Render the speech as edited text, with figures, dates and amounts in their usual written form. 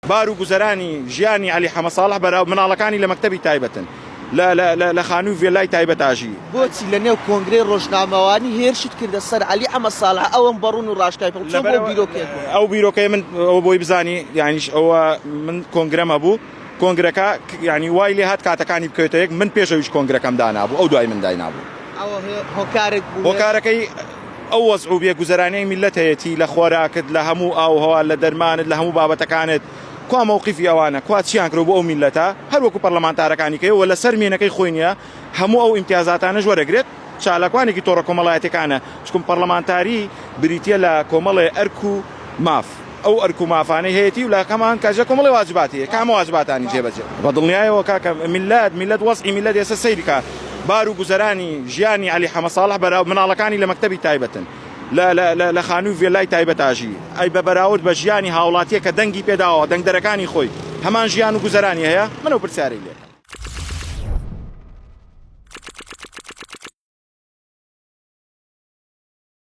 بار و گوزەرانی ژیانی عەلی حەمە ساڵح بەرا مناڵەکانی لە مەکتەبی تایبەتن لە لە لە لە خانووی ڤێلای تایبەت ئاژی. بۆچی لە نێو کۆنگرەی ڕۆژنامەوانی هێرشت کردە سەر عەلی حەمە ساڵح ئەوەم بە ڕوون و ڕاشکاوی پێ بڵێ چۆن بەو بیرۆکەیە گۆڕا؟ ئەو بیرۆکەیە من ئەوە بۆی بزانی یانیش ئەوە من کۆنگرەم هەبوو کۆنگرەکە یانی وای لێ هات کاتەکانی بکەوێتە یەک من پێش ئەویش کۆنگرەکەم دانابوو ئەو دوای من داینابوو. ئەوە هۆکارێک بوو؟ هۆکارەکەی ئەو وەزع و بێ گوزەرانیەی میللەت هەیەتی لە خۆراکت لە هەموو ئاو هەوا لە دەرمانت لە هەموو بابەتەکانت کوا مەوقیفی ئەوانە کوا چیان کردوە بۆ ئەو میللەتە هەر وەکو پەرلەمانتارەکانی کەی و لەسەر مێنەکەی خۆی نیە هەموو ئەو ئیمتیازاتانەش وەرەگرێت چالاکوانێکی تۆڕە کۆمەڵایەتیەکانە چکم پەرلەمانتاری بریتیە لە کۆمەڵێ ئەرک و ماف. ئەو ئەرک و مافانەی هەیەتی و لە هەمان کاتیشدا کۆمەڵی واجباتی هەیە کامە واجباتانی جێبەجێ بە دڵنیایەوە کاکە میللەت میللەت وەزعی میللەت ئێستا سەیری کە بار و گوزەرانی ژیانی عەلی حەمە ساڵح بەرا مناڵەکانی لە مەکتەبی تایبەتن لە لە لە لە خانووی ڤێلای تایبەت ئاژی ئەی بە بەراورد بە ژیانی هاوڵاتیە کە دەنگی پێداوە دەنگدەرەکانی خۆی هەمان ژیان و گوزەرانی هەیە من ئەو پرسیارەی لێ.